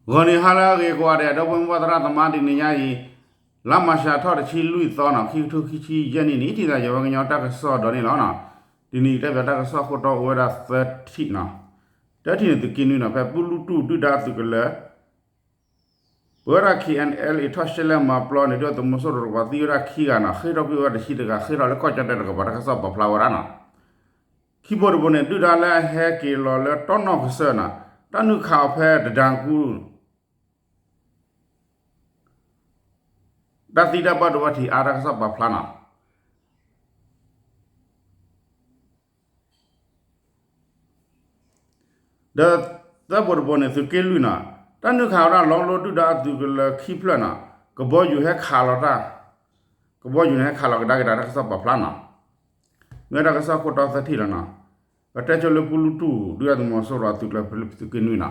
ဂီၤနံၤဟါလၢအဂ့ၤကိးဂၤဒဲး ဒီပုၢ်ဝဲၢ်သရၣ်သမါ တနံၤညါအံၤ လါမၢ်ၡးထီၣ်တဆံလွံၢ်သီနီၤ ခံကထိခံဆံယဲၢ်နံၣ်န့ၣ် ထံၣ်သးယဝဲကညီတၢ်ကစီၣ်ဒီးန့ၣ်လီၤနီၤ. တနံၤအံၤတဲဘၣ်တၢ်ကစီၣ်ခိၣ်တီအိၣ်ဝဲဒၣ်သၢထံၣ်နီၤ. တထံၣ်န့ၣ် သုးက့နွံနီၤ ဖဲပူလူတူၢ်ဒုၣ်ဒါအသုးကလၢၤ ပဝဲဒၣ် K N L A ထီၣ်ရှဲလဲၣ်မၤပျီန့ၣ် ဒုၣ်ဒါသုးမီၤစိရိၤတကပၤသံဝဲဒၣ်ခံဂၤနီၤ ဃ့ၢ်ထီၣ်ကွံာ်ဝဲဒၣ်တဆံတဂၤ ဃ့ၢ်ထီၣ်လၢကီၢ်ကၠီၣ်တဲၣ်တကပၤ တၢ်ကစီၣ်ပာ်ဖျါဝဲဒၣ်နီၤ. ခံဘိတဘိန့ၣ် ဒုၣ်ဒါလၢအဟဲက့ၤလီၤလၢတီနီၢ်ကစၢၢ်နီၤ တၢ်နုာ်ခးအီၤဖဲတဒါကူ တၢ်သံတၢ်ဘၣ်ဒိဘၣ်ထံးအါ တၢ်ကစီၣ်ပာ်ဖျါနီၤ. ဒီးသၢဘိတဘိန့ၣ် သုးက့လွံၢ်နီၤ တၢ်နုာ်ခးဝဲဒၣ်လီလိဒုၣ်ဒါအသုးကလၢၤခံဖျၢၣ်နီၤ ကဘီယူၤဟဲခးလီၤတၢ် ကဘီယူၤန့ၣ်ဟဲခးလီၤကဒါက့ၤတၢ် တၢ်ကစီၣ်ပာ်ဖျါနီၤ. မ့ၢ်တၢ်ကစီၣ်ခိၣ်တီသၢထံၣ်လီၤနီၤ. ပတဲဆိလၢပူလူတူၢ် ဒုၣ်ဒါသုးမီၤစိရိၤအသုးကလၢၤဖဲလၢသုးက့နွံနီၤ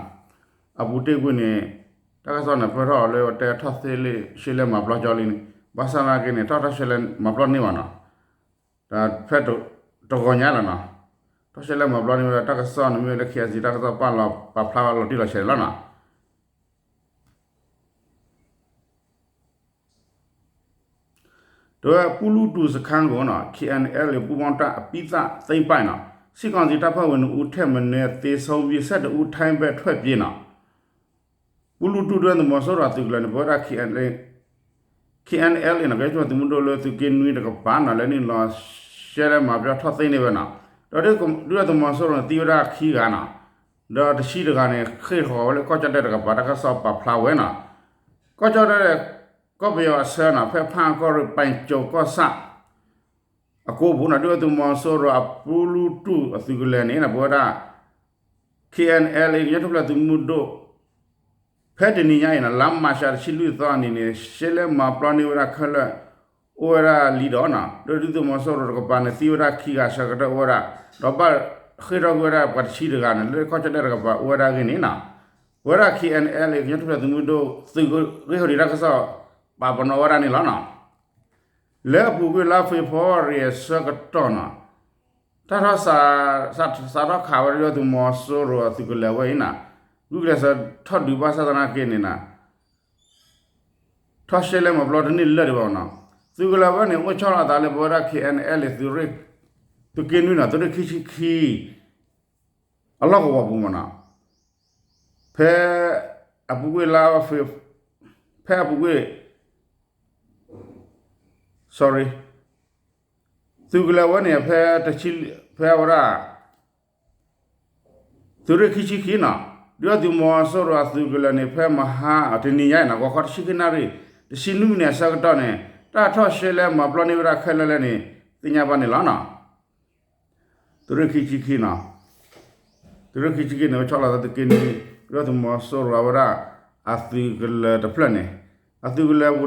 အပူၤတ့ၢ်ကွံာ်န့ၣ် တၢ်ကစီၣ်န့ၣ် ပၢၢ်ထီၣ်အီၤလၢအဝဲတဲထီၣ်ရှဲလဲၣ်မၤပျီကၠီလံန့ၣ် ဘၣ်ဆၣ်သနာ်က့န့ၣ် တၢ်ထီၣ်ရှဲလဲၣ်မၤပျီန့ၢ်ဘၣ်နီၤ. ဒီးဖဲတဂီၤညါလီၤနီၤ ထီၣ်ရှဲလဲၣ်မၤပျီန့ၢ်ဝဲဒၣ်တၢ်ကစီၣ်န့ၣ် မ့ၢ်ဝဲလၢ K I C တၢ်ကစီၣ်ပာ်လီၤပာ်ဖျါလီၤတံၢ်လီၤဆဲးန့ၣ်လီၤနီၤ. တဲဝဲပူလူတူၢ်စခန်းကိုနီၤ K N L A ပူပေါင်းတပ်အပြီးသတ်သိမ်းပိုက်နီၤ စစ်ကောင်စီတပ်ဖွဲ့ဝင်နှစ်ဦးထက်မနည်းသေဆုံးပြီး ဆယ့်တစ်ဦး ထိုင်းဘက်ထွက်ပြေးနီၤ. ပူလူတူၢ်ဒုၣ်ဒါသုးမီၤစိရိၤအသုးကလၢၤန့ၣ် ပဝဲဒၣ် K N L A နီၤ ကညီတၢ်ထူၣ်ဖျဲးသုးမုၢ်ဒိၣ်လၢသုးက့နွံတကပၤနီၤ လဲၤနုာ်လီၤရှဲလဲၣ်မၤပျီထီၣ်သ့န့ၢ်ဝဲနီၤ. ဒီးဒုၣ်ဒါသုးမီၤစိရိၤန့ၣ် သံဝဲဒၣ်ခံဂၤနီၤ ဒီးတဆံတဂၤန့ၣ် ဃ့ၢ်ဃီၤဝဲလၢကီၢ်ကၠီၣ်တဲၣ်တကပၤ တၢ်ကစီၣ်ပာ်ဖျါဝဲနီၤ. ကီၢ်ကၠီၣ်တဲၣ် ကီၢ်ပယီၤအဆၢနီၤ ဖဲဖၣ်အၣ်ကီၢ်ရ့ၣ် ပၣ်ကၠိၤကီၢ်ဆၣ် အကိပူၤနီၤ ဒုၣ်ဒါသုးမီၤစိရိၤအပူလူတူၢ်အသုးကလၢၤန့ၣ် ပဝဲဒၣ် K N L A ကညီတၢ်ထူၣ်ဖျဲးသုးမုၢ်ဒိၣ် ဖဲတနံၤညါအံၤနီၤ လါမၢ်ၡးတဆံလွံၢ်သီအနံၤန့ၣ် ရှဲလဲၣ်မၤပျီန့ၢ်ဝဲဒၣ်ခဲလၢာ် အိၣ်ဝဲဒၣ်လံဒီးနီၤ ဒုၣ်ဒါသုးမီၤစိရိၤတကပၤန့ၣ် သံဝဲဒၣ်ခံဂၤဆၢကတီၢ်အိၣ်ဝဲဒၣ် ဒီးဘၣ်ဃ့ၢ်ထီၣ်ကွံာ်ဝဲဒၣ်ပှၤတဆံတဂၤန့ၣ် လၢကီၢ်ကၠီၣ်တဲၣ်တကပၤအိၣ်ဝဲဒၣ်အဂ့ၢ်န့ၣ်နီၤ ပဝဲဒၣ် K N L A ကညီတၢ်ထူၣ်ဖျဲးသုးမုၢ်ဒိၣ် သုးဂ့ၢ်ဟီၣ်ဒံးတၢ်ကစီၣ် ပာ်ပနီၣ်ဝဲဒၣ်န့ၣ်လီၤနီၤ. လၢအပူၤကွံာ်လါဖ့ၤဘြူၤအါရံၤအဆၢကတီၢ်နီၤ တၢ်ထီၣ် စးထီၣ်ခးဝဲဒၣ်ဒုၣ်ဒါသုးမီၤစိရိၤအသုးကလၢၤဝဲအံၤနီၤ ဂုာ်ကျဲးစၢးထီၣ်ဒုးဘၣ်ဆၣ်သနာ်က့န့ၣ်နီၤ ထီၣ်ရှဲလဲၣ်မၤပျီတန့ၢ်လၢာ်ဒံးဘၣ်နီၤ. သုးကလၢၤဝဲန့ၣ် အိၣ်ဆီလီၤအသးလၢပဝဲဒၣ် K N L A သုးရ့ၣ် သုးက့နွံနီၤ သုးရ့ၣ်ခံဆံခံ အလီၢ်ကဝီၤပူၤမ့ၢ်နီၤ ဖဲအပူၤကွံာ်လါ ဖဲအပူၤကွံာ် sorry သုးကလၢၤဝဲန့ၣ် ဖဲတဆံ ဖဲဝဲဒၣ် သုးရ့ၣ်ခံဆံခံနီၤ ဒုၣ်ဒါသုးမီၤစိရိၤအသုးကလၢၤန့ၣ် ဖဲမဟါတနံၤညါအံၤနီၤ ဂီၤခီတဆံခံနၣ်ရံၣ် တဆံနွံမံးနံးအဆၢကတီၢ်န့ၣ် တၢ်ထီၣ်ရှဲလဲၣ်မၤပျီန့ၢ်ဝဲဒၣ်ခဲလၢာ်လၢန့ၣ် သ့ၣ်ညါဘၣ်န့ၣ်လီၤနီၤ. သုးရ့ၣ်ခံဆံခံနီၤ သုးရ့ၣ်ခံဆံခံန့ၣ် အိၣ်ဆီလီၤသးသုးက့နွံ ဒုၣ်ဒါသုးမီၤစိရိၤဝဲဒၣ် အသုးကလၢၤတဖျၢၣ်န့ၣ် အသုးကလၢၤအပူၤန့ၣ် အနီၣ်ဂံၢ်နီၣ်ဒွး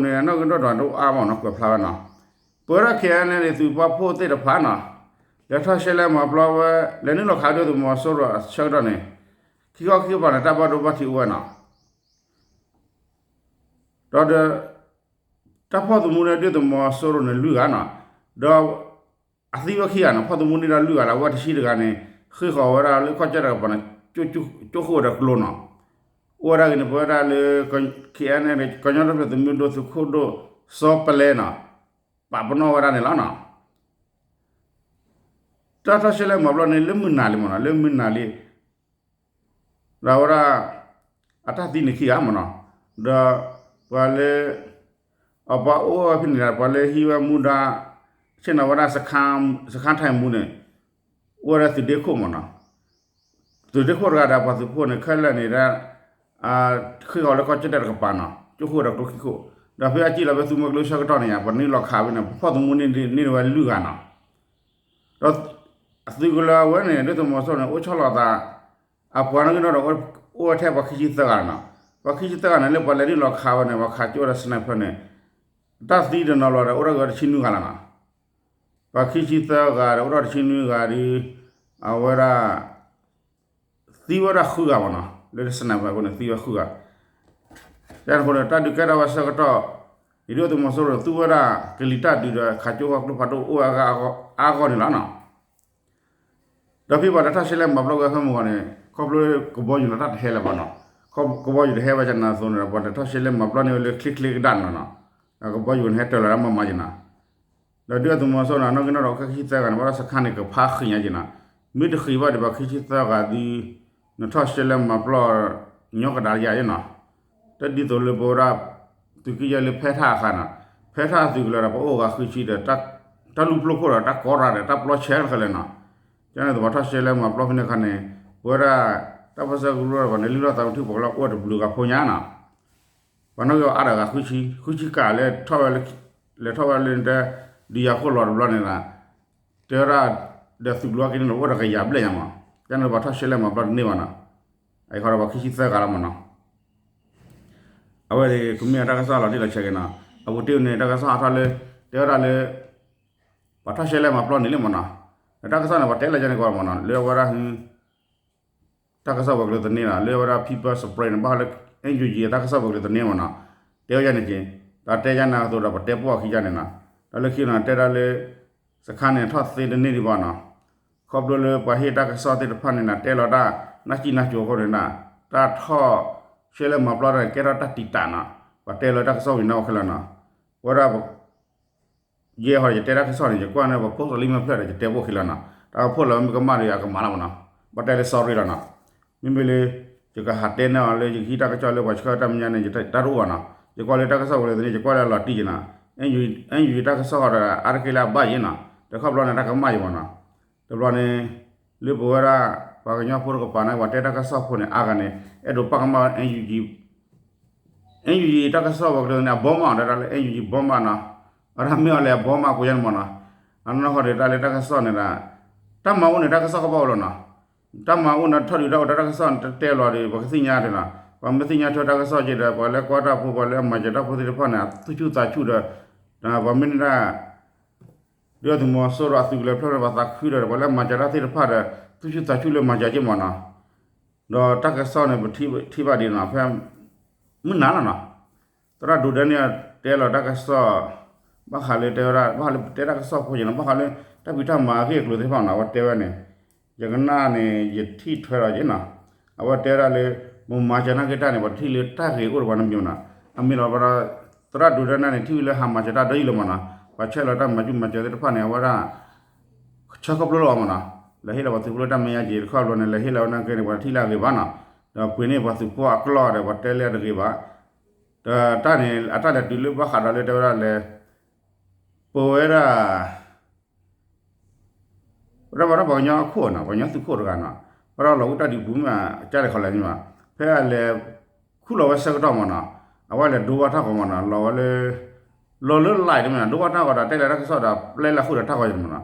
တအိၣ်အါမ့ၢ်နီၤ ကွဲးဖျါဝဲနီၤ ပဝဲဒၣ် K N L A သုးပာ်ဖှိၣ်သ့ၣ်တဖၣ်နီၤ လဲၤထီၣ်ရှဲလဲၣ်မၤပျီဝဲ လဲၤနုာ်လီၤခးဒုၣ်ဒါသုးမီၤစိရိၤအဆၢကတီၢ်န့ၣ် ခံခီခံကပၤန့ၣ် တၢ်ဘၣ်ဒိဘၣ်ထံးအိၣ်ဝဲနီၤ ဒီး တၢ်ဖီၣ်သမူန့ၢ်ဒုၣ်ဒါသုးမီၤစိရိၤန့ၣ်လွံၢ်ဂၤနီၤ ဒီး အသံဝဲခံဂၤနီၤ ဖီၣ်သမူန့ၢ်ဒီးလွံၢ်ဂၤလီၤ အဝဲတဆံတဂၤန့ၣ် ဃ့ၢ်ဃီၤဝဲဒၣ်လၢကီၢ်ကၠီၣ်တဲၣ်တကပၤန့ၣ် ကၠိဃိၣ်ဝဲဒီးကျိနီၤ အိၣ်ဝဲဒၣ်ဂ့ၤန့ၣ် ပဝဲဒၣ်လၢ K N L A ကညီတၢ်ထူၣ်ဖျဲးသုးမုၢ်ဒိၣ်သုးခိၣ်ဒိၣ်စီၤပလဲနီၤ ပာ်ပနီၣ်ဝဲဒၣ်န့ၣ်လီၤနီၤ တၢ်ထီၣ်ရှဲလဲၣ်မၤပျီန့ၣ် လၢမုၢ်နၤလံမ့ၢ်နီၤ လၢမုၢ်နၤလံ ဒီးဝဲဒၣ် အတၢ်သံန့ၣ်ခံဂၤမ့ၢ်နီၤ ဒီး ပှၤလၢ အပှၤအိၣ်ဝဲဖဲန့ၣ်ဒီး ပှၤလၢဟံးဝဲမူဒါ ဆ့ၣ်နီၤဝဲဒၣ် စခန်းထိုင်မူန့ၣ် အိၣ်ဝဲဒၣ်သုးဒ့ခိၣ်မ့ၢ်နီၤ သုးဒ့ခိၣ်တဂၤဒီးပှၤသုးဖိန့ၣ် ခဲလၢာ်န့ၣ်ဒီး ဃ့ၢ်ဃီၤလၢကီၢ်ကၠီၣ်တဲၣ်တကပၤနီၤ ကၠိဃိၣ်ဒီးကျိခံခိၣ် ဒီးဖဲအစံၣ်လီၤဖဲသူမွဲကျိဆၢကတီၢ်န့ၣ်ယါ ပှၤနုာ်လီၤခးဝဲန့ၣ် ပဖီၣ်သမူန့ၢ်ဝဲလွံၢ်ဂၤနီၤ ဒီး အသုးကလၢၤအဝဲန့ၣ် ဒုၣ်ဒါသုးမီၤစိရိၤန့ၣ် အိၣ်ဆီလီၤသး အပှၤနီၣ်ဂံၢ်နီၣ်ဒွးဒီး အိၣ်ဝဲထဲပှၤခံဆံသၢဂၤနီၤ ပှၤခံဆံသၢဂၤန့ၣ် လၢပှၤလဲၤနုာ်လီၤခးဝဲန့ၣ် ပှၤခးကၠိဝဲဒီး sniper န့ၣ် တၢ်သံတနီၤလီၤဒီး အိၣ်ထီၣ်က့ၤဝဲတဆံနွံဂၤလီၤနီၤ ပှၤခံဆံသၢဂၤဒီး အိၣ်ထီၣ်တဆံနွံဂၤဒီး အဝဲဒၣ် သံဝဲဒၣ်ဃုဂၤမ့ၢ်နီၤ လၢ sniper အဃိန့ၣ် သံဝဲဃုဂၤ တၢ်န့ၣ်အဃိန့ၣ် တၢ်ဒုးကဲထီၣ်ဝဲဆၢကတီၢ် ဒုၣ်ဒါသုးမီၤစိရိၤန့ၣ် သူဝဲဒၣ် ကလံၤတၢ်ဒုးဒီး ခးကၠိဃီကျိဖးဒိၣ်အိၣ်ဝဲအါဂီၢ်န့ၣ်လီၤနီၤ ဒီးဖဲပှၤလဲၤထီၣ်ရှဲလဲၣ်မၤပျီဝဲဖဲမုၢ်ဂီၤန့ၣ် ခီဖျိကဘီယူၤန့ၣ် တၢ်တဟဲလၢၤဘၣ်နီၤ ကဘီယူၤတဟဲဘၣ်ကနၤအသိးန့ၣ်ဒီး ပှၤတထီၣ်ရှဲလဲမၤပျီန့ၢ်ဝဲလၢချ့ချ့ကဒါနီၤနီၤ, ကဘီယူၤန့ၣ်ဟဲတၢၤလီၤဒၣ်မးမးကနၤ, ဒီးဒုၣ်ဒါသုးမီၤစိရိၤန့ၣ် အနီၣ်ဂံၢ်နီၣ်ဒွးအိၣ်ခဲခံဆံသၢဂၤန့ၣ် ဘၣ်ဒီးစခါန့ၣ်ကဖးဃံညါကနၤ, မ့ၢ်တဃံဘၣ်ဒီး ပှၤခံဆံသၢဂၤဒုး နထီၣ်ရှဲလဲမၤပျီ ညီကဒါတယၤနီၤ, တၢ်ဒ်သိးလၢပဝဲဒၣ် သုးက့ယဲၢ်လၢဖဲထၣ်အခါနီၤ, ဖဲထၣ်သုးကလၢၤဒီး ပှၤအိၣ်ဂၤဃုဆံဒီး တၢ်လူၢ်ဖျိခိၣ်ဒီးတၢ်ကီရၤဒီးတၢ်ပျီဆဲးခဲလၢာ်နီၤ, ကန့ၣ်သပှၤထီၣ်ရှဲလဲမၤပျီဖဲန့ၣ်အခါန့ၣ် ပဝဲဒၣ် တၢ်ပၢဆှၢကရူၢ်ဒီးပှၤန့ၣ် လုၢ်ထီၣ်သးဝဲထံဖိကီၢ်ဖိလၢအိၣ်တဘျုးဂၤဖိညါနီၤ, ပှၤနီၣ်ဂံၢ်အါဒီးဂၤဃုဆံ ဃုဆံကးလၢ လဲၤထီၣ်ဝဲလၢဒုးယၤခိၣ်လီၤတဘျီန့ၣ်ဒီး တဲဝဲဒၣ် ဒီးသုးကျိၤအက့န့ၣ် အိၣ်ဒီးကယၤဘျဲၣ်ညါမး, ကန့ၣ်ပှၤထီၣ်ရှဲလဲမၤပျီတန့ၢ်ဘၣ်နီၤ, အခီဒီးပှၤခံဆံသၢဂၤလီၤမးနီၤ, အဝဲန့ၣ် ကမ့ၢ်အတၢ်ကစီၣ်လီၤတံၢ်လီၤဆဲးက့ၤနီၤ, အပူၤတ့ၢ်န့ၣ် တၢ်ကစီၣ်ဟးထီၣ်လၢ တဲဝဲဒၣ်လၢ ပှၤထီၣ်ရှဲလဲမၤပျီန့ၢ်လံမးနီၤ, ဒီးတၢ်ကစီၣ်န့ၣ် ပှၤတဲလၢယၤန့ၣ်ကီးမးနီၤ လၢအဝဲဒၣ် တၢ်ကစီၣ်ဝဲၤကျိၤသန့လီၤ လၢအဝဲဒၣ် People's Spring န့ၣ် ဘၣ်ဃးလၢ NUG အတၢ်ကစီၣ်ဝဲၤကျိၤသန့မးနီၤ, တဲဝဲယၤန့ၣ်က့ၤ, ဒီးတဲယၤန့ၣ်အသိးဒီး ပတဲပိာ်အခံယၤန့ၣ်နီၤ, ဒီးလၢခံန့ၣ် တဲဒၣ်လၢ စခါန့ၣ်ထီၣ်သ့တန့ၢ်ဒံးဘၣ်နီၤ, ခီဖျိလၢပှၤဟ့ၣ်တၢ်ကစီၣ်သ့ၣ်တဖၣ်န့ၣ်နီၤ တဲလီၤတၢ်နၢ်စံၣ်နၢ်စိၤအဃိန့ၣ်နီၤ, တၢ်ထီၣ်ရှဲလဲမၤပျီတၢ်န့ၣ် ကဲထီၣ်တၢ်တံာ်တာ်နီၤ, ပှၤတဲလီၤတၢ်ကစီၣ်ဝံၤနီၤအိၣ်ခဲလၢာ်နီၤ, ပဝဲဒၣ် ယဲဟီဒီးယတဲတၢ်ကစီၣ်န့ၣ် ယကွၢ်န့ၣ် ပ post လီၤလံမ့ၢ်ဖျၢၣ်ဒီး ယတဲပိာ်အခံလီၤနီၤ, တၢ်ကဖိးလီၤမ့ၢ်ကမၣ်ဒီး အကမၤလီၤမးနီၤ, ဘၣ်တဲလၢ sorry လီၤနီၤ, မ့မ့ၢ်လၢ ယကဟးတဲန့ၢ်အီၤလၢ ယကဟံးတၢ်ကစီၣ်လၢပှၤဆှၢတၢ်မဲာ်ညါန့ၣ် ယတၢ်တအိၣ်ဘၣ်နီၤ, ယကွၢ်လၢတၢ်ကစီၣ်ဝဲၤကျိၤသန့ ယကွၢ်လၢအလီၤတံၢ်က့ၤနီၤ, NUG တၢ်ကစီၣ်ဃီဒီး အါတက့ၢ်လၢအဘၣ်ယဲနီၤ, တခီဘျီန့ၣ် တၢ်ကမၣ်ယဲမးနီၤ, တဘျီန့ၣ် လၢပဝဲဒၣ် ပှၤကညီဖိတကပၤန့ၣ် ပှၤတဲတၢ်ကစီၣ်ဖိန့ၣ် အါဂၤန့ၣ် အဲၣ်ဒိးပာ်ကမၣ်ဝဲ NUG NUG တၢ်ကစီၣ်ဝဲၤကျိၤသန့ အဘီမး တဲဒၣ်လၢ NUG ဘီမးနီၤ, အတၢ်မ့ၢ်အီၤလဲၣ်အဘီမးကိးယါန့ၣ်မးနီၤ, အနီၢ်ဟီဒးတၢ်လၢတၢ်ကစီၣ်န့ၣ်ဒီး တၢ်မၤအိၣ်န့ၣ် တၢ်ကစီၣ်ကဘၣ်အိၣ်လီၤနီၤ, တၢ်မၤအိၣ်န့ၣ် ထီၣ်ဒုးတၢ်အိၣ်တၢ်ကစီၣ်တဲလီၤဒီး ပှၤကသ့ၣ်ညါတနီၤ, ပှၤမ့ၢ်သ့ၣ်ညါထွဲတၢ်ကစီၣ်က့ၤဒီး ပှၤလၢကွၢ်တၢ်ဖိ ပှၤလၢအမၤစၢၤတၢ်ဖိသ့ၣ်တဖၣ်န့ၣ် သူၣ်ဆူၣ်သးဆူၣ်ဒီး ပှၤမ့ၢ်န့ၢ်ဒၣ် ဒုၣ်ဒါသုးမီၤစိရိၤအသုးကလၢၤဖျၢၣ်န့ၣ် ပှၤသးခုဒီး ပှၤလၢအမၤစၢၤတၢ်သ့ၣ်တဖၣ်ဒီး သူၣ်ဆူၣ်သးဆူၣ်လၢမၤစၢၤက့ၤမးနီၤ, ဒီးတၢ်ကစီၣ်န့ၣ် ပထံၣ်ဘၣ်ဒ်နီၤ ဖဲ မုၢ်နၤလီၤနီၤ, သရၣ်ဒိးဒဲန့ၣ်တဲလီၤတၢ်ကစီၣ်, ဘၣ်ဃးလၢတဲဝဲဒၣ် ဘၣ်ဃးလၢပတဲတၢ်ကစီၣ်ဖိက့ၤနီၤ ဘၣ်ဃးလၢ တၢ်ဖံးတၢ်မၤအဂ့ၢ်အကျိၤသ့ၣ်တဖၣ်နီၤ အဝဲတဲဝဲန့ၣ်, ယကနၣ်န့ၣ် ယထံၣ်ထွဲဒီးက့ၤနီၤ, အဝဲတဲဝဲဒၣ်လၢ မ့ၢ်မၤစၢၤနာ်က့ၤတၢ်န့ၣ် ပှၤတထံၣ်လၢတၢ်ဂ့ၤအိၣ်ဒီးပှၤနီတမံၤနီၤ, အမ့ၢ်လီၤဘၣ်ဒီး သရၣ်ဒိးဒဲန့ၣ်န့ၣ် ထံၣ်ဝဲလၢဟးမၤစၢၤတၢ်ဒီးယံာ်လီၤမးနီၤ, ပှၤဆဲးလီၤတၢ်မၤကူမၤစၢၤသ့ၣ်တဖၣ်န့ၣ် အဝဲဒၣ် ဆၢခီဖျိလီၤအီၤမးနီၤ, လဲၤဟ့ၣ်လီၤပှၤသုးဖိလၢတၢ်မဲာ်ညါက့ၤတခီဘျီန့ၣ် လဲၤဟ့ၣ်လီၤဝဲနာ်က့န့ၣ် ပှၤတထံၣ်လၢအဂ့ၤဘၣ်နီၤ, ဒီးပှ့ၤန့ၢ်ပှၤသုးဖိအကျီၢ်ဒီး ပှၤတဲလၢအတဂ့ၤဘၣ်, ဒီးတၢ်န့ၣ် အတၢ်လဲၤတုၤလၢဘၣ်ဃးဒီးလၢတဲဝဲဒၣ်လဲၣ်, ပဝဲဒၣ် ဝဲဒၣ်ပှၤကညီအခိၣ်နီၤ ပှၤကညီသုးခိၣ်တဂၤနီၤ, ဝဲဒၣ်လီၤဝံၣ်တၢ်ဒုးပူၤမ့ၢ်ကၢ်လဲၤခီလဲၤန့ၣ်ဘၣ်, ဖဲအလဲၤ ခူၣ်လီၤဝဲဆၢကတီၢ်မးနီၤ, အဝဲလဲၤဒိဘၣ်တၢ်ဂီၤမးနီၤ လီၤဝဲလၢ လီၤလၢလၢ်န့ၣ်မ့ၢ်နီၤ ဒိဘၣ်တၢ်ဂီၤဒီး တဲလၢတၢ်ကစီၣ်ဒီး ပျဲလၢဃုာ်ဒီးတၢ်ဂီၤယဲၢ်မးနီၤ,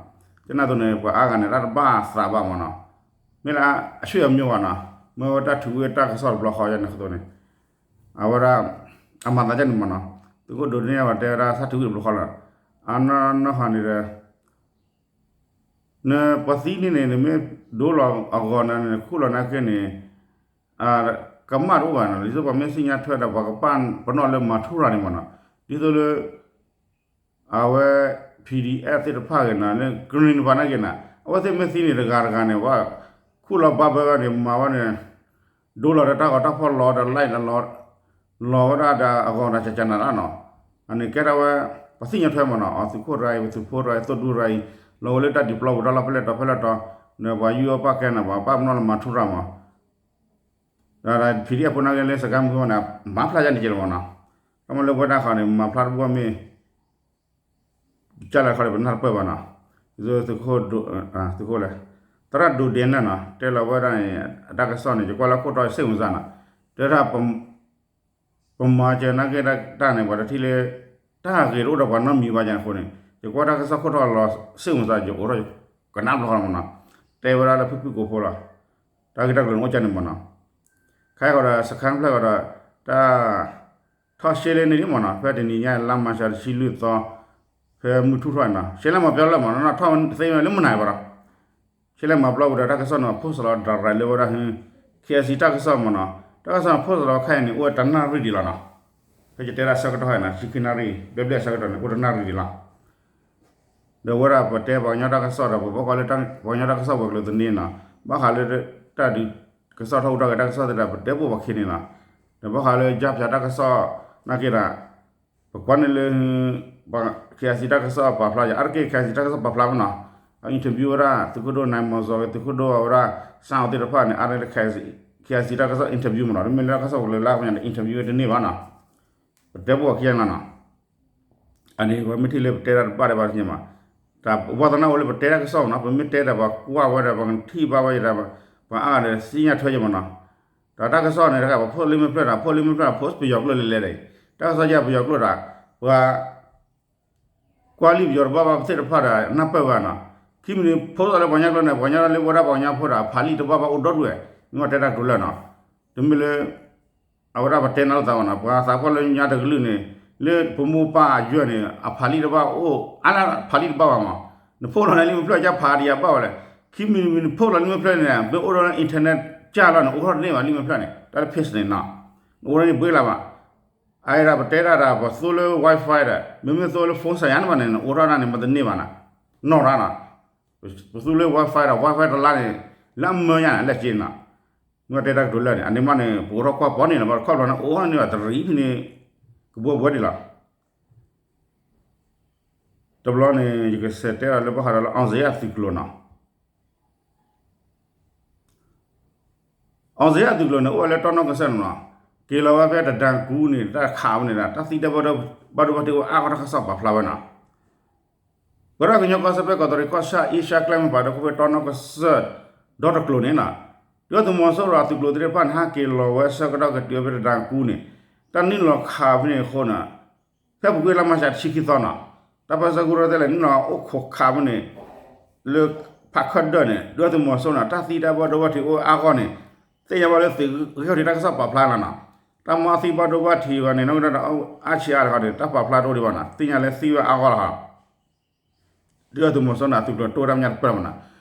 ကနၣ်သိးန့ၣ် ပှၤအါဂၤန့ၣ် တၢ်တဘၣ်သးဘၣ်မးနီၤ, မ့ၢ်လၢအဆွေအမျိုးဘၣ်နီၤ, မ့ၢ်ဝဲတၢ်ထုးဝဲတၢ်ကစီၣ်တဘျီဃီယဲၢ်န့ၣ်အသိးန့ၣ် အဝဲဒၣ် အမၤသးဒ်န့ၣ်မးနီၤ, သုးခိၣ်ဒိးန့ၢ်ဝဲတဲဝဲဒၣ် ဆၣ်ထုးဝံၣ်တဘျီဃီလီၤ, အနီၢ်နီၢ်ဟီန့ၣ်ဒီး နပှၤသံန့ၣ်န့ၣ် နမ့ၢ်ဒိလီၤအဂီၤန့ၣ် နခူၣ်လီၤနာ်က့န့ၣ် ကမၣ်တအိၣ်ဘၣ်နီၤ, ဒ်သိးပှၤမ့ၢ်သ့ၣ်ညါထွဲဒီး ပှၤကပာ်ပနီၣ်လၢမၤထူရၤန့ၣ်မးနီၤ, ဒ်သိးလၢ အဝဲ P D F သ့ၣ်တဖၣ်ဂ့ၤနီၤ လၢ Green တဖၣ်နာ်က့နီၤ အဝဲသ့ၣ်မ့ၢ်သံန့ၣ် တဂၤတဂၤန့ၣ် ဝဲ ခူၣ်လီၤဘၣ်ဘၢဝဲန့ၣ် မၤဝဲန့ၣ် ဒိလီၤဒီးတၢ်ဂီၤတၢ်ဖီၣ်လီၤဒီး light လီၤ လီၤဝဲဒၣ်ဒီးအဂီၤဒီး ကကနၤလီၤနီၤ, အန့ၣ်ကဲထီၣ်ဝဲ ပှၤသ့ၣ်ညါထွဲမးနီၤ, အသုးခိၣ်တဂၤအံၤ ပသုးဖိတဂၤအံၤ သုးဒူတဂၤအံၤ လီၤဝဲလၢတၢ်ဒုးပျီပူၤတၢ်လီၢ်ဖဲလဲၣ်တီၤဖဲလဲၣ်တီၤ, ဒီးပှၤယူၢ်အီၣ်ပာ်ကဲန့ၣ် ပှၤပာ်ပနီၣ်လၢမၤထူရၤမး ဒီး P D F ဖိနာ်က့လၢ စကဲမုၢ်ခိၣ်န့ၣ် မၤဖျါယါန့ၣ်က့လီၤမးနီၤ, ကမ့ၢ်လၢဝဲဒၣ်ဃီန့ၣ် မၤဖျါတဘၣ်မ့ၢ် ကၢ်လဲၤခီန့ၣ် ပနၢ်တပၢၢ်ဘၣ်နီၤ, သုးခိၣ် သုးခိၣ်လဲၣ် သရၣ်ဒိးဒဲန့ၣ်နီၤ တဲလီၤဝဲဒၣ်န့ၣ် အတၢ်ကစီၣ်န့ၣ် ယကွၢ်လၢခိၣ်တီ စိတ်ဝင်စား နီၤ, တဲဒၣ် ပမၤစၢၤနာ်က့တၢ်န့ၣ် ပှၤတထံၣ်လၢ တၢ်ဂ့ၤတအိၣ်ဒီးပှၤနီတမံၤဘၣ်ယါန့ၣ်အဃိန့ၣ် ယကွၢ်တၢ်ကစီၣ်ခိၣ်တီလီၤ စိတ်ဝင်စား ယအိးထီၣ် ကနၣ်ဘျီဃီလီၤမးနီၤ, တဲဝဲဒၣ်လၢဖုၣ်ဖုၣ်ကိာ်ဖိလီၤ, တၢ်ဂ့ၢ်တၢ်ကျိၤန့ၣ်အိၣ်ကၢ်န့ၣ်မးနီၤ, ခဲအံၤဃီဒီး စခါဖျၢၣ်ဃီဒီး တၢ် ထီၣ်ရှဲလဲန့ၣ်လံမးနီၤ, ဖဲတနံၤညါ လါမၢ်ၡး တဆံလွံၢ်သီ ဖဲမုၢ်ထူၣ်ထီၣ်နီၤ, ရှဲလဲမၤပျီလၢမးနီၤ ထီၣ်သ့ဝဲလၢမုၢ်နၤဘၣ်ဒီး ရှဲလဲမၤပျီဝံၤဒီး တၢ်ကစီၣ်န့ၣ် post လီၤ direct လၢဝဲဒၣ် K S C တၢ်ကစီၣ်မးနီၤ, တၢ်ကစီၣ်န့ၣ် post လီၤခဲအံၤန့ၣ် အိၣ်ဝဲတနၣ်ရံၣ်ဒံးလီၤနီၤ, ဖဲယတဲဒၣ်ဆၢကတီၢ်န့ၣ် တဆံခံနၣ်ရံၣ် ဘျဲၣ်ဘျဲၣ်ဆၢကတီၢ်န့ၣ် အိၣ်တနၣ်ရံၣ်ဒံးလီၤ ဒီးဝဲဒၣ်ပတဲပှၤကညီတၢ်ကစီၣ်ဒီး ပဘၣ်ကွၢ်လၢပှၤကညီတၢ်ကစီၣ်ဝဲၤကျိၤသန့နီၤ, ဘၣ်ဃးလၢတၢ်ဒုးကစီၣ်ထီၣ်ဟူးထီၣ်က့ၤတၢ်ကစီၣ်သ့ၣ်ဒီး ပတဲပိာ်ပှၤခံန့ၣ်လီၤ. ဒီးဘၣ်ဃးလၢ ကၠါဖၠးတၢ်ကစီၣ် နာ်က့ဒီး ပကွၢ်န့ၣ်လၢ KIC တၢ်ကစီၣ်ပာ်ဖျါယၤ အါတက့ၢ် KIC တၢ်ကစီၣ်ပာ်ဖျါမနီၤ, အ interview ဝဲဒၣ် သုးခိၣ်ဒိၣ် နၢၣ်မီၤစီၤ ဂ့ၤ သုးခိၣ်ဒိၣ်ဝဲဒၣ် စၣ်အီၤသ့ၣ်တဖၣ်န့ၣ် အါတက့ၢ် KIC တၢ်ကစီၣ် interview မနီၤ, တမ့ၢ်လၢတၢ်ကစီၣ်ပူၤလၢလၢပညါဒီး interview တန့ၢ်ဘၣ်နီၤ, ပတဲပှၤခံဂၤနီၤနီၤ အန့ၣ် ပမ့ၢ်ထံၣ်လၢပတဲတၢ်တဘၣ်ဒံးဘၣ်တမံၤမး, တၢ်ပဝဲသနာ်အိၣ်လၢပတဲတၢ်ကစီၣ်မနီၤ, ပမ့ၢ်တဲဒီးပှၤကွၢ်ဝဲဒီး ပှၤထံၣ်ဘၣ်ဝဲဒီး ပှၤအါဂၤဒီးသ့ၣ်ညါထွဲယမနီၤ, ဒီးတၢ်ကစီၣ်န့ၣ် တခါ ပဖိလံာ်မ့ၢ်ဖျၢၣ်ဒီး ဖိလံာ်မ့ၢ်ဖျၢၣ် post ပယီၤကျိာ်လဲၤလဲၤဒီး တၢ်ကစီၣ်ယါပယီၤကျိာ်ဒီး ပှၤ ကွၢ်လံာ်ပယီၤတဘၣ်ဘၣ်သ့ၣ်တဖၣ်ဒီး နၢ်ပၢၢ်ဝဲနီၤ, ခံမံၤန့ၣ် post လၢပှၤကညီကျိာ်န့ၣ် ပှၤကညီလၢဝဲဒၣ်ပှၤကညီဖိဒီး အဖးလံာ်တဘၣ်ဘၣ်အိၣ်ဒီဒူၣ်ဝဲ, မ့ၢ်တဲတၢ်ကတိၤလၢနီၤ, တမ့ၢ်လၢ အဝဲဒၣ်ပတဲနၤလိာ်သးဘၣ်နီၤ, ပှၤသးပှၢ်လၢညါတကလုာ်န့ၣ် လၢပမိၢ်ပၢ်အယွဲၢ်န့ၣ် အဖးလံာ်တဘၣ်အိၣ် အါလၢဖးလံာ်တဘၣ်ဘၣ်မး, နဖိလီၤန့ၣ်လံာ်မ့ၢ်ဖျၢၣ်ကၢ်ဖးဒံးယၤဘၣ်ဝဲလဲၣ်, ခံမံၤမံၤနဖိလီၤလံာ်မ့ၢ်ဖျၢၣ်န့ၣ် မ့ၢ်အိၣ်ဒီး internet ကၢ်လီၤန့ၣ် အိၣ်ထီၣ်တန့ၢ်ဘၣ်လံာ်မ့ၢ်ဖျၢၣ်န့ၣ် တၢ်လၢ page န့ၣ်နီၤ, နအိၣ်ထီၣ်န့ၣ်ဘှ့လၢၤဘၣ်, အအံၤဒၣ်ပတဲတၢ်ဒီး ပသူလၢ Wi-Fi ဒီး မ့မ့ၢ်သူလၢ phone စၢ်ယါန့ၣ်ဘၣ်န့ၣ် နအိၣ်ထီၣ်ဒၣ်န့ၣ် မတန့ၢ်ဘၣ်နီၤ, နီၢ်ရၣ်နီၤ, ပသူလၢ Wi-Fi ဒီး Wi-Fi တလါန့ၣ် လၢအမၢညါန့ၣ် အလဲၣ်က့နီၤ, မ့ၢ်တဲတၢ်ကတိၤလၢာ်န့ၣ် အန့ၣ်မးန့ၣ် ပအိးထီၣ်ကွၢ်ပီန့ၣ်လီၤ ဘၣ်တခီဘျီန့ၣ် အိၣ်န့ၢ်ဘၣ်တရံးဖဲန့ၣ် ကဘှီဘှီဒံးလီၤ. တဘျီန့ၣ် ယကစံးတဲအီၤလၢဘၣ်ဃးဒီးလၢ အောင်ဇေယျ အသုးကျိၤနီၤ, အောင်ဇေယျ အသုးကျိၤန့ၣ် အိၣ်ဝဲလၢတီနီၢ်ကစၢၢ်န့ၣ်နီၤ, က့ၤလီၤဝဲဖဲတဒၣ်ကူန့ၣ် တၢ်ခးဝဲန့ၣ်ဒီး တၢ်သံတၢ်ဘၣ်ဒိဘၣ်ထံးအိၣ်အါဂီၢ်တၢ်ကစီၣ်ပာ်ဖျါဝဲနီၤ ကရၢကညီကီၢ်စဲၣ်ဖဲကီးတရံးကီၢ်ဆၣ် အ့ရှါကျဲမုၢ်ပှၤဒီး ကီၢ်ဖဲတီနီၢ်ကစၢၢ် ဒီတကျိၤန့ၣ်နီၤ, ဒုၣ်ဒါသုးမီၤစိရိၤအသုးကျိၤသ့ၣ်တဖၣ်န့ၣ် ဟဲက့ၤလီၤဝဲဆၢကတီၢ်ကတုၤဖဲတဒၣ်ကူန့ၣ်, တၢ်နုာ်လီၤခးဖဲန့ၣ်အဃိန့ၣ်, ဖဲပူၤကွံာ်လါမၢ်ၡးတဆံခံသီနီၤ, တၢ်ပၢၢ်ဆၢကရူၢ်သဲလဲၣ် နုာ်လီၤအိၣ်ခိးခးဖဲန့ၣ်, လၢဖးခၢၣ်ဒၢၣ်န့ၣ် ဒုၣ်ဒါသုးမီၤစိရိၤန့ၣ် တၢ်သံတၢ်ဘၣ်ဒိဘၣ်ထံးအိၣ်အါဂီၢ်န့ၣ်, သ့ၣ်ညါဘၣ်လၢသုးဂဲၤထီၣ်က့ၤတၢ်ကစီၣ်ပာ်ဖျါလီၤနီၤ, တၢ်မၤသံဘၣ်ဒိဘၣ်ထံးအဂီၢ်န့ၣ် နီၢ်ကဒီးအါဆံးအါတဂီၢ်န့ၣ် တၢ်ပာ်ဖျါတအိၣ်ဒံးဘၣ်နီၤ, သ့ၣ်ညါလၢသံဝဲအါဂီၢ်လီၤဟီ ဒုၣ်ဒါသုးမီၤစိရိၤန့ၣ် အသုးကျိၤတိၢ်ဝဲဒၣ်မးတပၢၢ်မးနီၤ,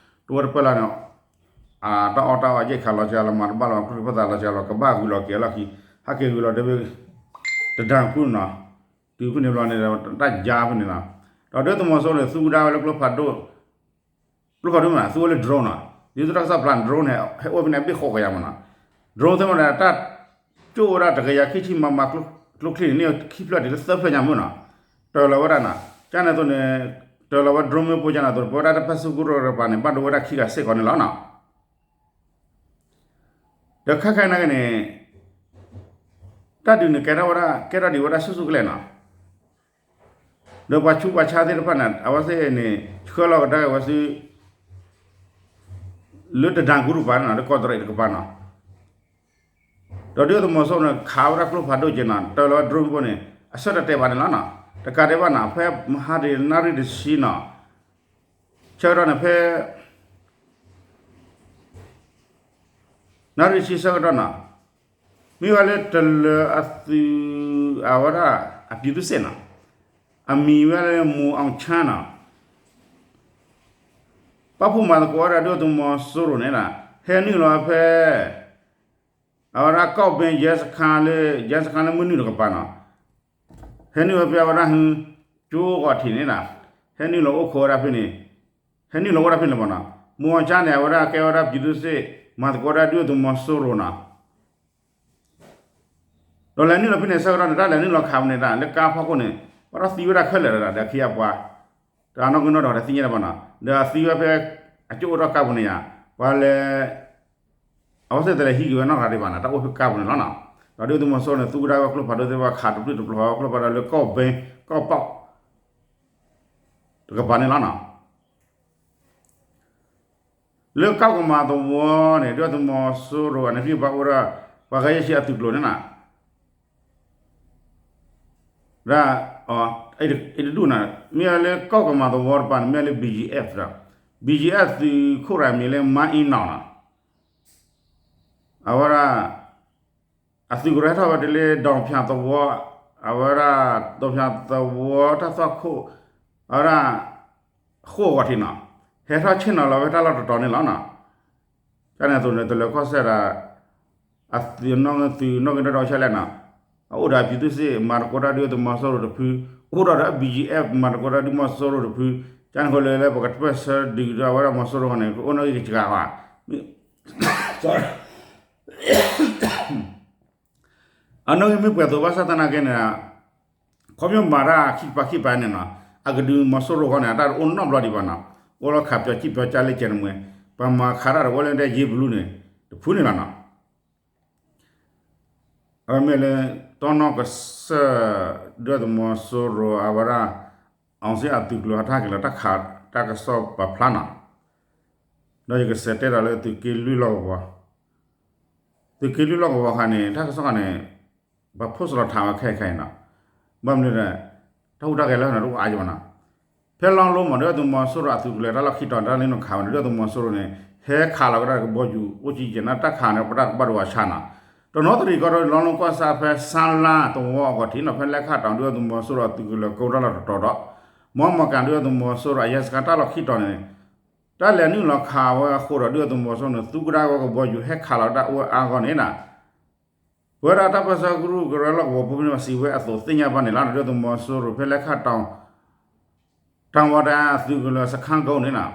တိၢ်ဝဲတပၢၢ်လီၤန့ၣ်, တၢ်အီၣ်တၢ်အီယဲၢ်ခးလီၤစှၤလီၤ မၤတဘၣ်လီၤ ကျိချံဖိသၣ်လီၤစှၤလီၤ ကဘၣ်ဂုာ်လီၤက့ၤလီၢ်ခံ, ဟဲက့ၤဂုာ်လီၤဒီး တဒၣ်ကူန့ၣ်နီၤ, တုၤဖဲန့ၣ်ဘျီန့ၣ် တၢ်ယါဖဲန့ၣ်နီၤ, ဒီးဒုၣ်ဒါသုးမီၤစိရိၤန့ၣ် သူကဒါဝဲလၢကျိဖးဒိၣ် ကျိဖးဒိၣ်မးနီၤ သူဝဲလၢ drone နီၤ, ဒ်သိးတၢ်ကစီၣ်ပျၢ်န့ၣ် drone န့ၣ် ဟဲအိၣ်ဖဲန့ၣ် အဘ့ၣ်ဃိးကယၤမးနီၤ, drone သ့ၣ်မးဒီး တၢ်ကၠိၣ်ဝဲဒၣ်တကယၤခံဆံ မမ ကျိချံန့ၣ် န့ၢ်ခံဖျၢၣ်တုၤလၢသၢဖျၢၣ်ညါမးနီၤ, တၢၤလီၤဝဲဒၣ်နီၤ, ကန့ၣ်အသိးန့ၣ်, တၢၤလီၤဝဲ drone မ့ၢ်ပိကန့ၣ်အသိး ပဝဲဒၣ်တၢ်ပၢၢ်ဆၢကရူၢ်တကပၤန့ၣ် ဘၣ်ဒိဝဲဒၣ်ခံဂၤစ့ၢ်ကီးန့ၣ်လီၤနီၤ ဒီးခဲခါနာ်က့န့ၣ်, တၢ်ဒုးန့ၣ်ကဲထီၣ်ဝဲဒၣ် ကဲထီၣ်ဒံးဝဲဒၣ်ဆူၣ်ဆူၣ်ကလဲာ်နီၤ, ဒီးပှၤဆူးပှၤဆါသ့ၣ်တဖၣ်န့ၣ် အဝဲသ့ၣ်န့ၣ် ဆှၢလီၤကဒါက့ၤဝဲဆူ လၢတဒၣ်ကူတကပၤန့ၣ်နီၤ လၢကီးတရံးတကပၤနီၤ, ဒီးဒုၣ်ဒါသုးမီၤစိရိၤန့ၣ် ခးဝဲဒၣ်ကျိဖးဒိၣ်က့ၤနီၤ တၢၤလီၤဝဲ drone ဖိန့ၣ် အဆၢတတဲာ်ဘၣ်န့ၣ်လီၤနီၤ, တကးဒံးဘၣ်နီၤ ဖဲမဟါဒံးနၣ်ရံၣ်တဆံနီၤ ဆၢကတီၢ်န့ၣ်ဖဲ နၣ်ရံၣ်ဆံဆၢကတီၢ်နီၤ, မ့ၢ်ဝဲလၢတလၢၤအသုး အဝဲဒၣ် အပြည်သူ့စစ်နီၤ, အမံၤဝဲလၢ မူၤအီၣ်ဆၣ်နီၤ, ပာ်ဖှိၣ်မၤသကိးဝဲဒၣ်ဒုၣ်ဒါသုးမီၤစိရိၤန့ၣ်ဒီး ဟဲနုာ်လီၤဖဲ အဝဲဒၣ်ကီၢ်ဘ့ ရဲစခန်းလၢ ရဲစခန်းလၢမုၢ်နုာ်တကပၤနီၤ, ဟဲနုာ်လီၤဖဲအဝဲဒၣ် ကၠိဂီၤထံးန့ၣ်ဒီး ဟဲနုာ်လီၤအိၣ်ခိးဝဲဒၣ်ဖဲန့ၣ်, ဟဲနုာ်လီၤအိၣ်ဒၣ်ဖဲန့ၣ်လၢၤဘၣ်နီၤ, မူၤအီၣ်ဆၣ်န့ၣ် အဝဲဒၣ်ကဲဝဲဒၣ် ပြည်သူ့စစ် မၤသကိးဒၣ်ဒုၣ်ဒါသုးမီၤစိရိၤနီၤ ဒီးလဲၤနုာ်လီၤဖဲန့ၣ်ဆၢကတီၢ်န့ၣ် တၢ်လဲၤနုာ်လီၤခးဖဲန့ၣ်ဒၣ် လၢကါဖီခိၣ်န့ၣ် ဘၣ်ဒီးသံဝဲဒၣ်ခဲလၢာ်ဒီး ဒီးခံဂၤပှၤ တၢ်နီၢ်ကီၢ်နီၢ်ဒီးတသ့ၣ်ညါတၢ်ဘၣ်နီၤ ဒီးအသံဝဲဖဲ အကၠိၣ်အိၣ်ထီၣ်ကါပူၤန့ၣ်ယါ ပှၤလဲၤ အဝဲသ့ၣ်တလဲၤဟံးက့ၤဝဲနီတဂၤဒံးဘၣ်နီၤ တၢ်အိၣ်ဖဲကါပူၤန့ၣ်လီၤနီၤ ဒီးဒုၣ်ဒါသုးမီၤစိရိၤန့ၣ် သူကဒါဝဲကျိဖးဒိၣ်သ့ၣ်တဖၣ်ခးတပျုၢ်တပျီၤဝဲကျိဖးဒိၣ်လၢကီၢ်ဘ့ ကီၢ်ပီၣ် တကပၤန့ၣ်လီၤနီၤ လၢကီၢ်ကမၤသဝီန့ၣ် ဒုၣ်ဒါသုးမီၤစိရိၤအန့ၣ် ဖံးဘၣ်အိၣ်ဒီး ပှၤဂၤယဲၢ်ဆံအသုးကျိၤန့ၣ်နီၤ ဒ် အတဒူၣ်န့ၣ် မ့ၢ်ဝဲလၢကီၢ်ကမၤသဝီတပၤန့ၣ် မ့ၢ်ဝဲလၢ ဘီၣ်ကၠံအ့ၣ်ဖ် ဒီး ဘီၣ်ကၠံအ့ၣ်ဖ် သုးခိၣ်ရၤမံၤလၢ မါအ့နီၣ်နီၤ အဝဲဒၣ် အသုးကရၢဟဲထီၣ်ဝဲဒၣ်လၢ ဒီၣ်ဖၠၣ်သဝီ အဝဲဒၣ် ဒီၣ်ဖၠၣ်သဝီတၢ်သွၣ်ခိၣ် အဝဲဒၣ် ဃိၣ်အဂီၢ်ထံးနီၤ ဟဲထီၣ်ဆ့ၣ်နီၤလီၤဝဲတၢ်လီၢ်တတီၤန့ၣ်လီၤနီၤ ကန့ၣ်အသိးန့ၣ် တလၢၤကီၢ်စဲၣ်ဒီး အသုးနီၢ်သုးနီၢ်က့ၤဒီးဒီးဆဲးလဲၣ်နီၤ အအိၣ်ဒီး ပြည်သူ့စစ် မၤသကိးတၢ်ဒုၣ်ဒါသုးမီၤစိရိၤတဖု အိၣ်ဒီးဒီး ဘီၣ်ကၠံအ့ၣ်ဖ် မၤသကိးတၢ်ဒုၣ်ဒါသုးမီၤစိရိၤတဖု ကန့ၣ်ဃိလၢလၢပကတပၢၢ်ဆၢဒုးဒီးဝဲဒၣ်မီၤစိရိၤဃီန့ၣ် ကအိၣ်နီၣ်ဂံၢ်ကစှၤဘၣ် အနီၣ်ဂံၢ်မ့ၢ်ပှဲၤအသိးဘၣ်ဆၣ်သနာ်က့န့ၣ် ခီဖျိမၤတၢ်ခံကပၤခံကပၤန့ၣ်နီၤ အကဒုးမီၤစိရိၤဃီန့ၣ် အတၢ်တအိၣ်နီတဘျီဒံးဘၣ်နီၤ အိၣ်လီၤခးပၠီၤကံၣ်ပၠီၤကၠၢ်လၢကဲန့ၣ်မ့ၢ် ပှၤမၤခးတၢ်တအိၣ်လၢဒဲယ့ဘလူးန့ၣ် တဖုန့ၣ်လီၤနီၤ. အဝဲမ့ၢ်လၢ တီနီၢ်ကစၢၢ် ဒုၣ်ဒါသုးမီၤစိရိၤအဝဲဒၣ် အောင်ဇေယျအသုးကလၢၤဟဲထီၣ်က့ၤလီၤတၢ်ခးတၢ်ကစီၣ်ပာ်ဖျါနီၤ ဒီးယကစးတဲဒီးလၢသုးက့လွံၢ်လီၢ်ကဝီၤ သုးက့လွံၢ်လီၢ်ကဝီၤခါန့ၣ် တၢ်ကစီၣ်ခါန့ၣ် ပှၤ post လီၤထးဝဲခဲအံၤခဲအံၤနီၤ ဘၣ်မနုၤလဲၣ် တၢ်ဟူးတၢ်ဂဲၤလၢန့ၣ်တအိၣ်အါယဘၣ်နီၤ ဖဲလီလိမး ဒုၣ်ဒါသုးမီၤစိရိၤအသုးကလၢၤတၢ်လီၢ်ခံတီၤန့ၣ် တၢ်လၢနခးဝဲန့ၣ် ဒုၣ်ဒါသုးမီၤစိရိၤန့ၣ် ဟဲခးလီၤကဒါကဘီယူၤ အိၣ်ကံကဲနၤ တၢ်ခးန့ၣ် ပတၢ်ကဘၣ်ဒိအဆါနီၤ တနီသရံၣ်ကီၢ်ဒီး လီလိကီၢ်ဆၣ်ဖဲစါလါတဝီအဂီၢ်ထံးနီၤ ဖဲလဲခၣ်တီၤ ဒုၣ်ဒါသုးမီၤစိရိၤအသုးကလၢၤကဝဲဒၣ်လီၤတတီၤဒီး မီမီၢ်ကၣ် ဒုၣ်ဒါသုးမီၤစိရိၤအယဲၢ်စခါတၢ်လီၢ်ခံတီၤန့ၣ် တၢ်လဲၤနုာ်လီၤခးဝဲအဃိဒီး ဒုၣ်ဒါသုးမီၤစိရိၤန့ၣ် သူကဒါဝဲကဘီယူၤ ဟဲခးလီၤတၢ်အိၣ်ဝဲအါဂီၢ်န့ၣ်နီၤ ပဝဲဒၣ်တၢ်ပၢဆှၢကရူၢ်ကရၢလီၢ်ကဝီၤဖိဖဲန့ၣ် စံးဝဲအသိးသ့ၣ်ညါဘၣ်န့ၣ်လီၤ. ဒုၣ်ဒါသုးမီၤစိရိၤဖဲလဲခၣ်တီၤ တၢ်ဝီတၢ်အသုးကလၢၤစခါကိးန့ၣ်နီၤ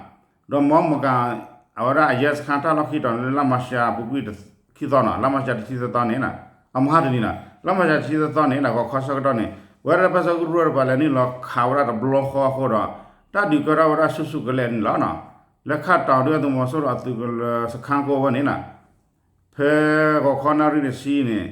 ဒီးမီမီၢ်ကၣ် အဝဲဒၣ်အယဲၢ်စခါတၢ်လီၢ်ခံတီၤန့ၣ် လါမၤရှးပူၤကွံာ်ခံသီနီၤ လါမၤရှးတဆံသၢသီန့ၣ်နီၤ အမဟါတနံၤနီၤ လါမၤရှးတဆံသၢသီန့ၣ်နီၤ ဂီၤခီဆၢကတီၢ်န့ၣ် ပဝဲဒၣ်တၢ်ပၢဆှၢကရူၢ်တပၤလဲၤနုာ်လီၤခးဝဲဒၣ်တဘျီဃီအဃိဒီး တၢ်ဒုးကဲထီၣ်ဝဲဒၣ်ဆူၣ်ဆူၣ်ကလဲာ်န့ၣ်လီၤ. လဲခၣ်တီၤ ဒုၣ်ဒါသုးမီၤစိရိၤအသုးကလၢၤစခါကိးဝဲန့ၣ်နီၤ ဖဲဂီၤခီနၣ်ရံၣ်တဆံန့ၣ်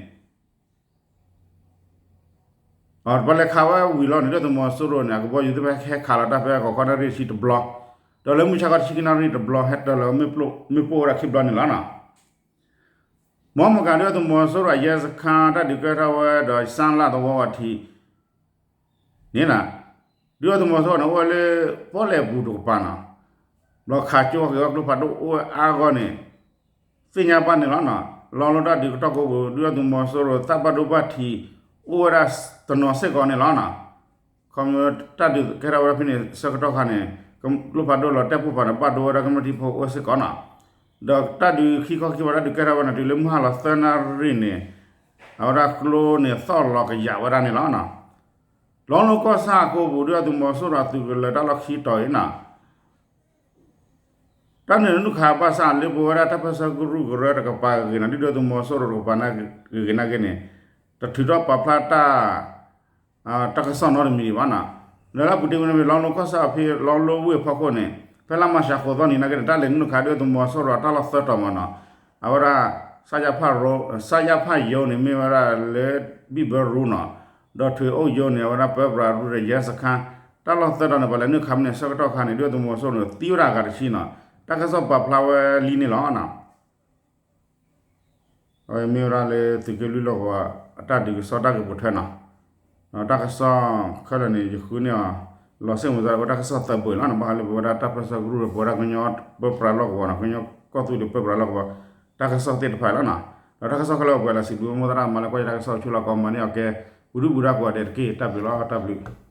ပှၤလဲၤခးဝဲဝံၤလီၤန့ၣ် ဒုၣ်ဒါသုးမီၤစိရိၤန့ၣ် အကဘီယူၤသ့ၣ်တဖၣ်ဟဲခးလီၤတၢ်ဖဲဂီၤခီနၣ်ရံၣ်တဆံတဘျီ, ဒီးလၢမုၢ်ဆါခီတဆံခံနၣ်ရံၣ်တဘျီ ဟဲတၢၤလီၤမ့ၣ်ပိၢ်ဝဲဒၣ်ခံဘျီန့ၣ်လီၤ. မီမီၢ်ကၣ် ဒုၣ်ဒါသုးမီၤစိရိၤအယဲၢ်စခါ တၢ်ဒုးကဲထီၣ်ဝဲဒီး စါလါတဝီအထံး န့ၣ်နီၤ, ဒုၣ်ဒါသုးမီၤစိရိၤန့ၣ် အိၣ်ဝဲလၢပီၣ်လဲၣ်ပူၤတကပၤနီၤ, ဘျီခးကၠိက့ၤဝဲကျိဖးဒိၣ်အိၣ်ဝဲအါဂီၢ်န့ၣ် သ့ၣ်ညါဘၣ်န့ၣ်လီၤ. လီလိတၢ်ဒုးကတီၢ်ကိးပူၤ ဒုၣ်ဒါသုးမီၤစိရိၤ သးဘၣ်ဒိဘၣ်ထံး အိၣ်ဝဲဒၣ်တနီၤစ့ၢ်ကီးန့ၣ်လီၤ. ခီမ့ၢ်တၢ်ဒုးကဲထီၣ်ဝဲဒၣ်ဖဲန့ၣ် ဆၢကတီၢ်ခါန့ၣ် ကျိဖးဒိၣ်လီၤတဲာ်ပိၢ်ဖးန့ၣ် ဘၣ်ဒိဝဲဒၣ်ကမျၢၢ်ထံဖိအိၣ်စ့ၢ်ကီးနီၤ, ဒီးတၢ်ဒုးခံခီခံပၤ တၢ်ဒုးကဲထီၣ်ဝဲန့ၣ် တုၤလၢမုၢ်ဟါလီၤသၢနၣ်ရံၣ်န့ၣ် အဝဲဒၣ်ကျိန့ၣ်သီၣ်လီၤကယာ်ဝဲဒၣ်န့ၣ်လီၤ. လီလိကီၢ်ဆၣ်အကိးပူၤ ဒုၣ်ဒါသုးမီၤစိရိၤအသုးကလၢၤတၢ်လီၢ်ခံတီၤအံၤနီၤ တၢ်နုာ်လီၤနုာ်ခးဘၣ်ဆၣ် လၢပဝဲဒၣ်တၢ်ပၢဆှၢကရူၢ်ကရၢတကပၤဂ့ၤနီၤ ဒုၣ်ဒါသုးမီၤစိရိၤတကပၤဂ့ၤနာ်က့န့ၣ် တထုးထီၣ်ပာ်ဖျါတၢ် တၢ်ကစီၣ်နီတမံၤဒံးဘၣ်နီၤ. လၢလၢပူၤတ့ၢ်ဝဲန့ၣ် လီလိကီၢ်ဆၣ်အဖဲလီလိဝ့ၢ်အဖီခိၣ်န့ၣ် ဖဲလါမၤရှးဃိးသီနံၤနာ်က့န့ၣ် တၢ်လဲၤနုာ်ခး ဒုၣ်ဒါသုးမီၤစိရိၤအတၢ်လီၢ်သၢတီၤမးနီၤ, အဝဲဒၣ် စါယါဖၣ်ယိန့ၣ် မ့ၢ်ဝဲဒၣ်လၢဘံၣ်ဘၢရူနီၤ, ဒီးထွ့အိၣ်ယိန့ၣ် အဝဲဒၣ်ပၢပြးရူဒီးယဲစခါ တၢ်လီၢ်သၢတီၤန့ၣ် ပှၤလဲၤနုာ်ခးမ့ၢ်န့ၣ် ဆၢကတီၢ်ခါန့ၣ် ဒုၣ်ဒါသုးမီၤစိရိၤန့ၣ် သံဝဲဒၣ်အဂၤတဆံနီၤ, တၢ်ကစီၣ်ပာ်ဖျါဝဲလံန့ၣ်လီၤ. အဝဲမ့ၢ်ဝဲဒၣ်လၢသုးက့လွံၢ်လီၢ်ကဝီၤ အတၢ်ဒုးကစီၣ်တၢ်ဂ့ၢ်ပိာ်ထွဲနီၤ, တၢ်ကစီၣ်ခဲလၢာ်န့ၣ် ယဃုန့ၢ်အီၤ လီၤစ့ၣ်မုာ်သးလၢပဝဲတၢ်ကစီၣ်သၢဘ့ၣ်လီၤနီၤ, ဘၣ်ဃးလၢပဝဲဒၣ်တၢ်ပၢဆှၢကရူၢ်ဒီး ပဝဲဒၣ်ကညီပၢပြးလီၢ်ကဝီၤနီၤ, ကညီကီၢ်သူလ့ၤပၢပြးလီၢ်ကဝီၤ တၢ်ကစီၣ်သ့ၣ်တဖၣ်လီၤနီၤ, ဒီးတၢ်ကစီၣ်ခဲလၢာ်ပှဲၤလီၤစံးဘျုးမိၢ်သရၣ်မၤလၢကွၢ်ယတၢ်ကစီၣ်ဆိလီၤကီးမၤန့ၢ်အီၤကဲ ပူၤဒုၣ်ပူၤဒါကိးဂၤဒဲးတက့ၢ်. တၢ်ဘျုးလီၤ, တၢ်ဘျုး